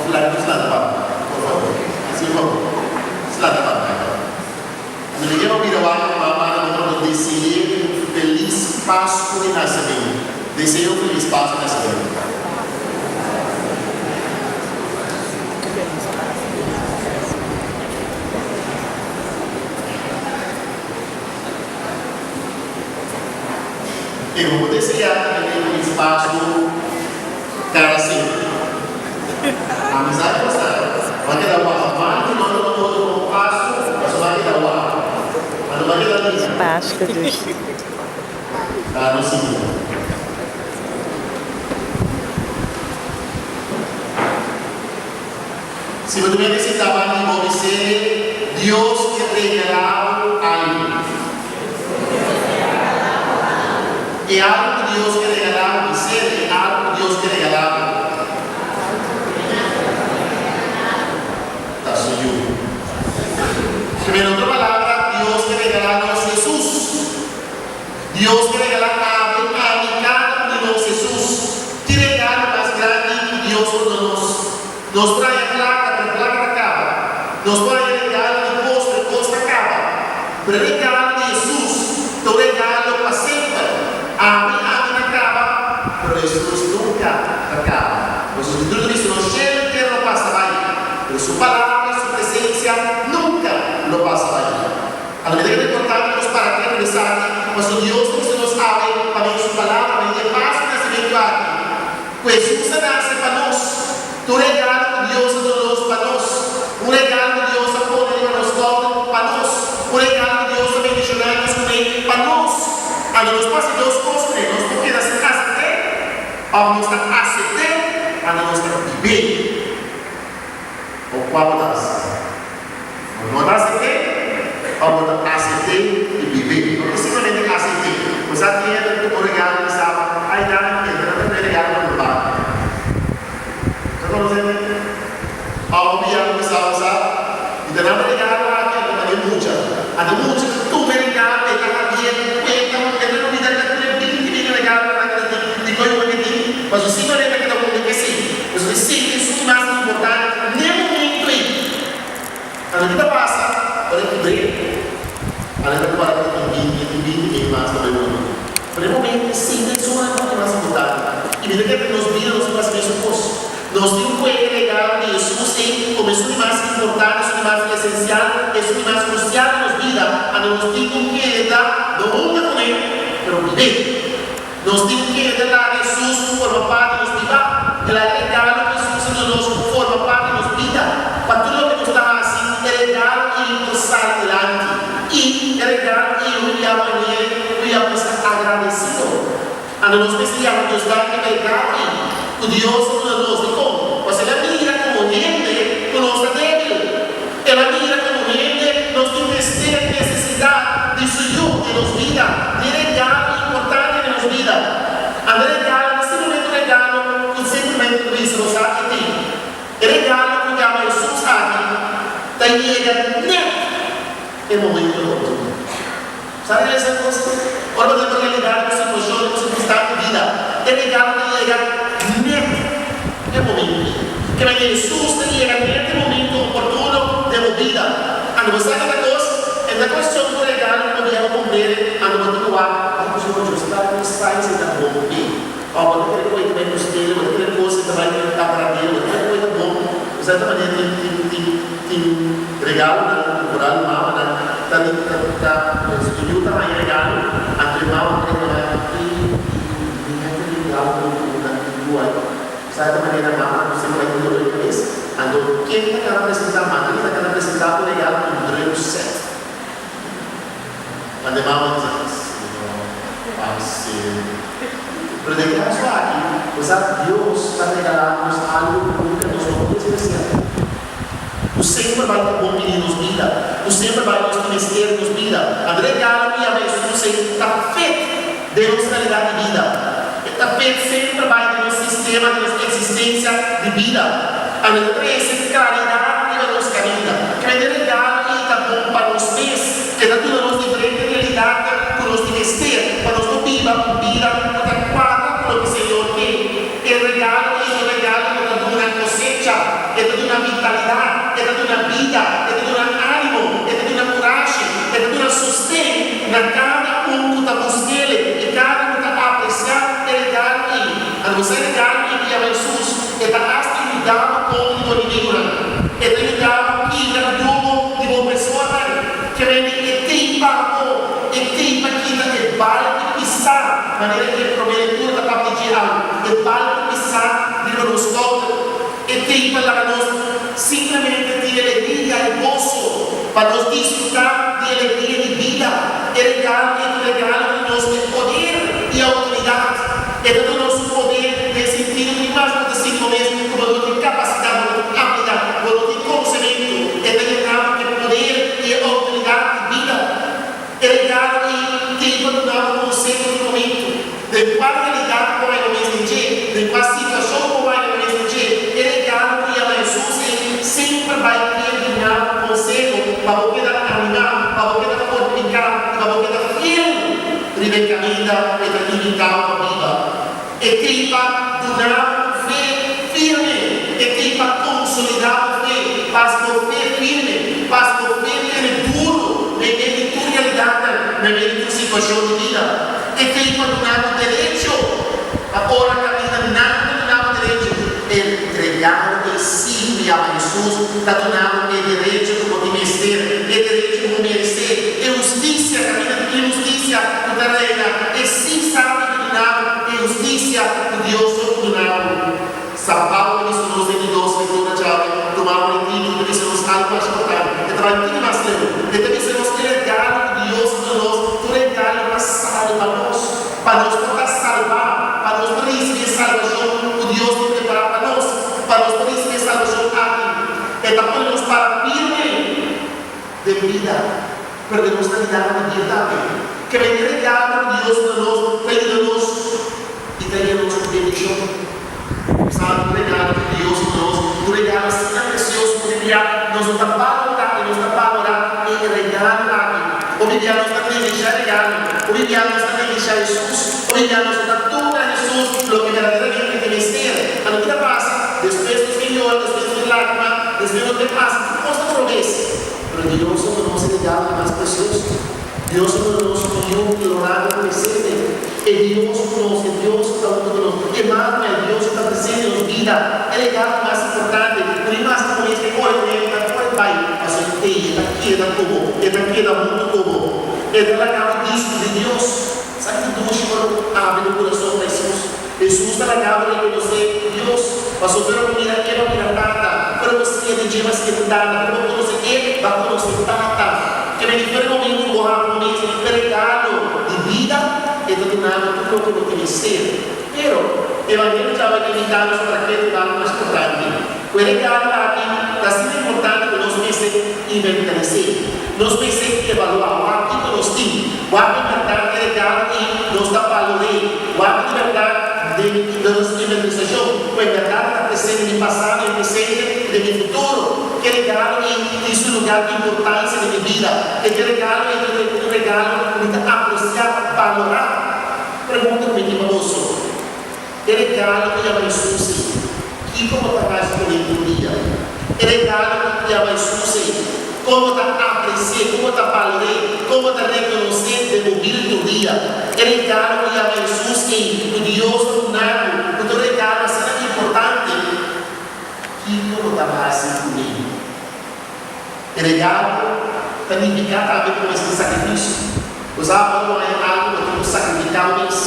Òf laga nos lanta pa, por fabor. Hasi un fabor. Nos lanta pa, my God. Anto mi ke pa bira wak ku mama na otro nos dese'é un felis Pasku di Nasementu. Dese'é un felis Pasku di Nasementu. E bo deseá tambe un felis Pasku kada semper. Amizad ku sa bo a keda wak mal di no tuma foto ku un paso pasobra a keda wak anto bo a keda mira. Pasku dushi. Ta no sigui. Si bo ta visita ban di bo bis'é Dios ke regalá bo algu. E algu ku Dios ke regalá bo bis'é e algu ku Dios ke regalá bo ta su Yu. En otro palabra, Dios ke regalá nos Hesus. Dios ke regalá abo i ami kada un di nos Hesus. Ki regalo mas grandi ku Dios por duna nos? Nos por haña plaka, pero plaka ta kaba. Nos por haña regalo di kos, pero kos ta kaba. Pero e regalo di Hesus ta un regalo pa semper. Abo i ami ta kaba, pero Hesus nunka ta kaba. Nos Skritura ta bisa, No shelu i tera lo pasa bai, pero Su palabra i Su presensia nunka lo pasa bai. A lo mester ta importante pa nos para ketu esaki, pasobra Dios ta bisa nos awe pa medio di Su Palabra, pa medio di e paso di nasimentu aki, ku Hesus a nase pa nos. Ta un regalo ku Dios a duna nos pa nos, un regalo ku Dios a pone riba nos skouder pa nos, un regalo ku Dios a bendishoná nos kuné pa nos. Anto nos por hasi dos kos kuné, nos por keda sin asept'é, òf nos ta asept'é, anto nos ta bib'é. Òf kua bo ta hasi? Bo no ta asept'é òf bo ta asept'é i bib'é? No ta simplemente asept'é. Bo sa tin hende ku ta un regalo di saba, Ay danki, e ta trae regalo pa mi banda. Ta konosé mi? Òf bo bia ku mi saba sa, Mi ta daba regalo aki anto pa e mucha. Anto e mucha ta tuma e regalo, e ta habié kuenta, e ta bida ta kue binti mil regalo nan ta tin di koe ku e tin. Pasobra simplemente ta keda un ke si. Pasobra e sinti esun mas importante n'e momento ei. Anto ki ta pasa ora e kibr'é? Anto e ta kòrda ku e tin binti, e tin binti mil mas ta bai wòrdu. Pero e momento e sinti esun mas hopi mas importante. I mi ta kere ku nos bida nos por hasi mesun kos. Nos tin ku e regalo di Hesus ei komo esun di mas importante, esun di mas esensial, esun di mas krusial den nos bida. Anto nos tin ku keda no hunta kuné, pero bib'é. Nos tin ku keda laga Hesus forma parti di nos biba. E laga e regalo ku Hesus a duna nos forma parti di nos bida. Pa tur loke nos ta hasi, e regalo ei por sali dilanti. I e regalo ei lo yama hende ku ya por sta agradesido. Anto nos mester yama Dios danki pa e regalo ei ku Dios a duna nos. Dikon? Pasobra el a mira komo hende ku nos ta débil. El a mira komo hende nos tin mester, nesesidat, di su Yu den nos bida, di e regalo importante den nos bida. Anto e regalo no simplemente un regalo ku simplemente ta bisa nos aki tin. E regalo ku yama Hesus aki ta yega nèt e momento oportuno. Sa realisa kos? Ora bo ta den realidat ku situashon, ku sirkunstansia di bida, e regalo ta yega nèt e momento ei. Keda Hesus ta yega nèt e momento oportuno den bo bida. Anto bo sa keda kos? E ta kuestion ku regalo ku bo bia bo kumprende, anto bo tin ku wak, Ay, ku Señor Dios ta ku sai si ta bon p'e. Òf bo ta kere ku e ta bai gust'é, bo ta kere kos e ta bai agrad'é, bo ta kere ku e ta bon. Bo sa ta manera tin tin tin tin regalonan ku foral mamanan ta di ta ta su yu ta haña regalo, anto e mama ta reklamá e mi a kere regalo ku ku nan tin yu ai. Bo sa ta manera mamanan ku semper bai tin dolor di kabes. Anto ken ta kana presentá madrina ta kana presentá ku regalo ku drum set. Anto e mama ta bisa, Señor, pase. Pero den e kaso aki, bo sa Dios ta regalá nos algu ku nunka nos no por despresiá, ku semper bai ta bon bini nos bida, ku semper bai nos tin mester den nos bida. Anto regalo ku yama Hesus ei ta fet den nos realidat di bida. E ta fet semper bai den nos sistema, den nos eksistensia di bida. Anto e ta trese klaridat riba nos kaminda. Kende regalo ei ta bon pa nos mes, ke ta duna nos diferente realidatnan ku nos tin mester pa nos por biba un bida ku ta kuadra ku loke Señor ke. E regalo ei ta un regalo ku ta duna kosecha. E ta duna vitalidat, e ta duna bida, e ta duna ánimo, e ta duna kurashi, e ta duna sosten na kada un ku ta busk'el i kada ku ta apresiá e regalo ei. Anto e regalo ei ku yama Hesus, e ta asta yuda bo kontra di bo enemigunan. E ta yuda bo kibra yugo di bo opresornan. Kere di e tei pa bo, e tei pa kita e balki pisá, manera ku e promé lektura ta papia dje awe, e balki pisá riba nos skouder, e tei pa laga nos simplemente tin alegria i goso, pa nos disfrutá di alegria di bida. E regalo ei ta un regalo di nos e poder i outoridat. E ta duna nos un poder den sentido ku ni mas bo ta sinti bo mes ku bo no tin kapasidat, bo no tin abilidat, bo no tin konosementu. E ta yena bo ku e poder i e outoridat di bida. E regalo ei tin pa duna bo konseho di momentu. Den kua realidat bo haña bo mes den dje, den kua situashon bo haña bo mes den dje, e regalo ku yama Hesus ei semper bai kier duna bo konseho pa bo keda animá, pa bo keda fortifiká i pa bo keda fiel. Riba e kaminda e ta invitá bo pa biba. E tin pa duna bo un fe firme. E tin pa konsolidá bo fe, pas bo fe firme, pas bo fe tene duru meimei di tur realidatnan, meimei di tur situashon di bida. E tin pa duna bo derecho pa ora kaminda nan ta duna bo derecho. E regalo ei si ku yama Hesus ta duna bo e derecho ku bo tin mester, e derecho ku bo meresé, e hustisia kaminda tin inhustisia ku ta reina, e si sabi ku duna bo e hustisia ku Dios so por duna bo. San Pablo ta bisa nos den di dos lektura djawe, tuma bo e tiki ta bisa nos algu mas importante, e ta bai un tiki mas leu, e ta bisa nos e regalo ku Dios a duna nos ta un regalo pa salba nos. Pa nos por ta salbá, pa nos por risibí e salbashon ku Dios tin prepará pa nos, pa nos por risibí e salbashon aki, E ta pone nos para firme den bida, pero den nos realidat di bida tambe. Ke men e regalo ku Dios duna nos ta yuda nos i ta yena nos ku bendishon. Sa un regalo ku Dios duna nos, un regalo asina presioso ku hopi bia nos no ta balorá i nos ta balorá e regalo aki. Hopi bia nos ta neglishá e regalo, hopi bia nos ta neglishá Hesus, hopi bia nos no ta duna Hesus loke berdaderamente e mester. Anto ki ta pasa? Despues nos tin yora, despues nos tin lágrima, despues nos tin hasi tur kos ta robes. Pero Dios a duna nos e regalo di mas presioso. Dios a duna nos un Yu glorado presente. E Dios ku nos, e Dios ku ta huntu ku nos, Emmanuel, Dios ku ta presente den nos bida, e regalo mas importante, ku ni mas ku mes ke kore ku e ta kore bai, pasobra e ei, e ta keda ku bo, e ta keda huntu ku bo. E ta laga bo diskubrí Dios. Sa ki dushi ora bo abri bo kurason pa Hesus. Hesus ta laga bo rekonosé Dios, pasobra ora bo mira E, bo mira Tata, ora bo siña di dje, bo siña di Tata, ora bo konosé E, bo a konosé Tata. Ke men di fuera momento ku bo haña bo mes e regalo di bida, e ta duna bo tur loke bo tin mester. Pero, Evangelio djawe ta invitá nos pa reke un algu mas importante. Ku e regalo aki ta asina importante ku nos mester inventaris'é. Nos mester evaluá wak kiko nos tin, wak di bèrdat e regalo ei nos ta balor'é, wak di bèrdat den nos inventarisashon ku e bèrdat ta presente den mi pasado, den mi presente i den mi futuro. Ke regalo ei tin su lugar di importansia den mi bida. E ke regalo ei ta un regalo ku mi ta apresiá, balorá. Pregunta ku mi tin pa boso, E regalo ku yama Hesus ei, kiko bo ta hasi ku e tur dia? E regalo ku yama Hesus ei, kon bo ta apresi'é, kon bo ta balor'é, kon bo ta rekonos'é den bo bida tur dia? E regalo ku yama Hesus ei, ku Dios ta duna bo, ku ta un regalo asina importante, kiko bo ta hasi kuné? E regalo ta nifiká tambe ku mester sakrifisio. Bo sa ora bo haña algu bo tin ku sakrifiká bo mes.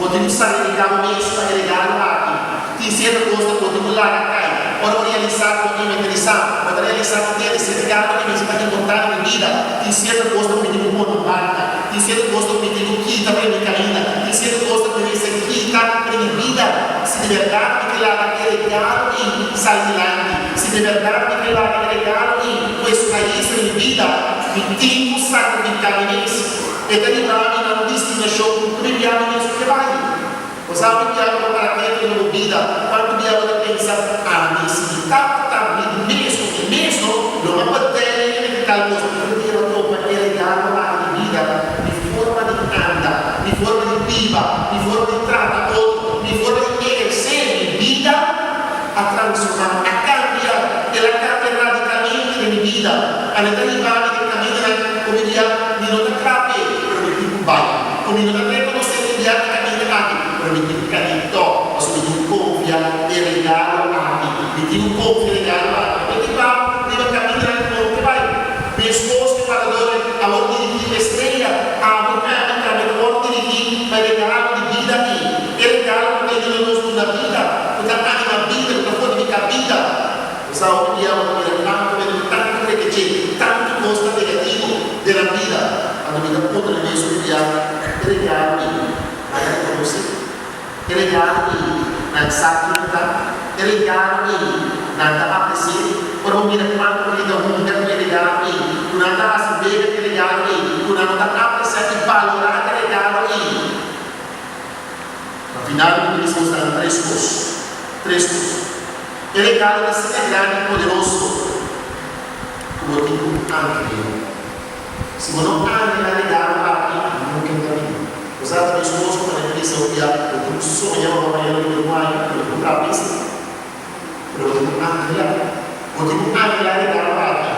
Bo tin ku sakrifiká bo mes pa e regalo aki. Tin sierto kosnan ku bo tin ku laga kai. Ora bo realisá ku bo inventarisá, bo ta realisá ku tende si e regalo aki mester ta importá den mi bida. Tin sierto kosnan ku mi tin ku pone un banda. Tin sierto kosnan ku mi tin ku kita for di mi kaminda. Tin sierto kosnan ku mi mester kita for di mi bida si di bèrdat mi ke laga e regalo ei sali dilanti. Si di bèrdat mi ke laga e regalo ei ku e su rais den mi bida, mi tin ku sakrifiká mi mes. E ta hiba mi na un destinashon ku pribia mi mes ku ke bai. Bo sa hopi bia bo ta para ketu den bo bida, kuantu bia bo ta pensa, Ami si mi tabata mi mes ku mi mes no, lo no a bataya mi ku tal kos. Pero dia bo topa e regalo aki di bida, mi forma di anda, mi forma di biba, mi forma di trata otro, mi forma di ehersé mi bida a transformá, a kambia. Anto e ta hiba mi den kamindanan ku mi dia mi no ta krap'é, pero mi tin ku bai. Ku mi no ta rekonosé tin dia e kaminda aki, pero mi tin ku kani tòg, pasobra mi tin ku konfia e regalo aki. Mi tin ku konfia e regalo aki. Mi ta hiba riba kamindanan ku no ke bai. Meskos ku e wardadónan a wòrdu dirigí pa e strea, abo i ami tambe ta wòrdu dirigí pa e regalo di bida aki. E regalo ku ta yuda nos duna bida, ku ta anima bida, ku ta fortifiká bida. Bo sa hopi bia bo ta mira tantu men ku tantu rekeche, tantu kos ta negativo den nan bida. Anto mi ta puntra mi mes hopi bia, e regalo ei nan a rekonosé? E regalo ei nan sa kiko ta? E regalo ei nan ta apresié? Ora bo mira kuantu hende ta hunga ku e regalo ei, ku nan ta hasi wega ku e regalo ei, ku nan no ta apresiá i balorá e regalo ei. Na final mi ta bisa nos nan tres kos. Tres kos. E regalo ta asina grandi i poderoso ku bo tin ku angel'é. Si bo no angela e regalo aki, nunka e ta bini. Bo sa ta meskos ku manera bisa un dia bo tin ku soña pa bo haña loke bo haña, pero bo tin ku traha p'esei. Pero bo tin ku angela. Bo tin ku angela e regalo aki.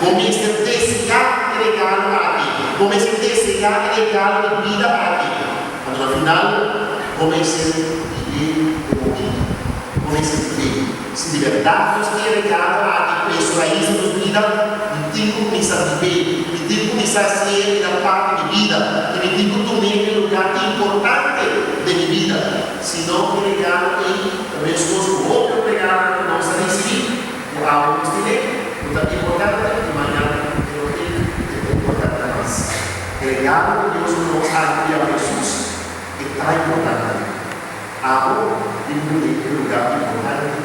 Bo mester deseá e regalo aki. Bo mester deseá e regalo di bida aki. Anto na final, bo mester bib'é den bo bida. Bo mester bib'é. Si di bèrdat nos tin e regalo aki ku e su rais den nos bida, mi tin ku kuminsá bib'é. Mi tin ku kuminsá hasié bira parti di bida i mi tin ku tum'é e lugá importante den mi bida. Si no, e regalo ei ta meskos ku hopi otro regalonan ku nos a risibí, ku awe nos tene, ku ta importante i mañana e no tin e ta importante mas. E regalo ku Dios duna nos aki via Hesus e ta importante. Abo tin ku duna e lugá importante.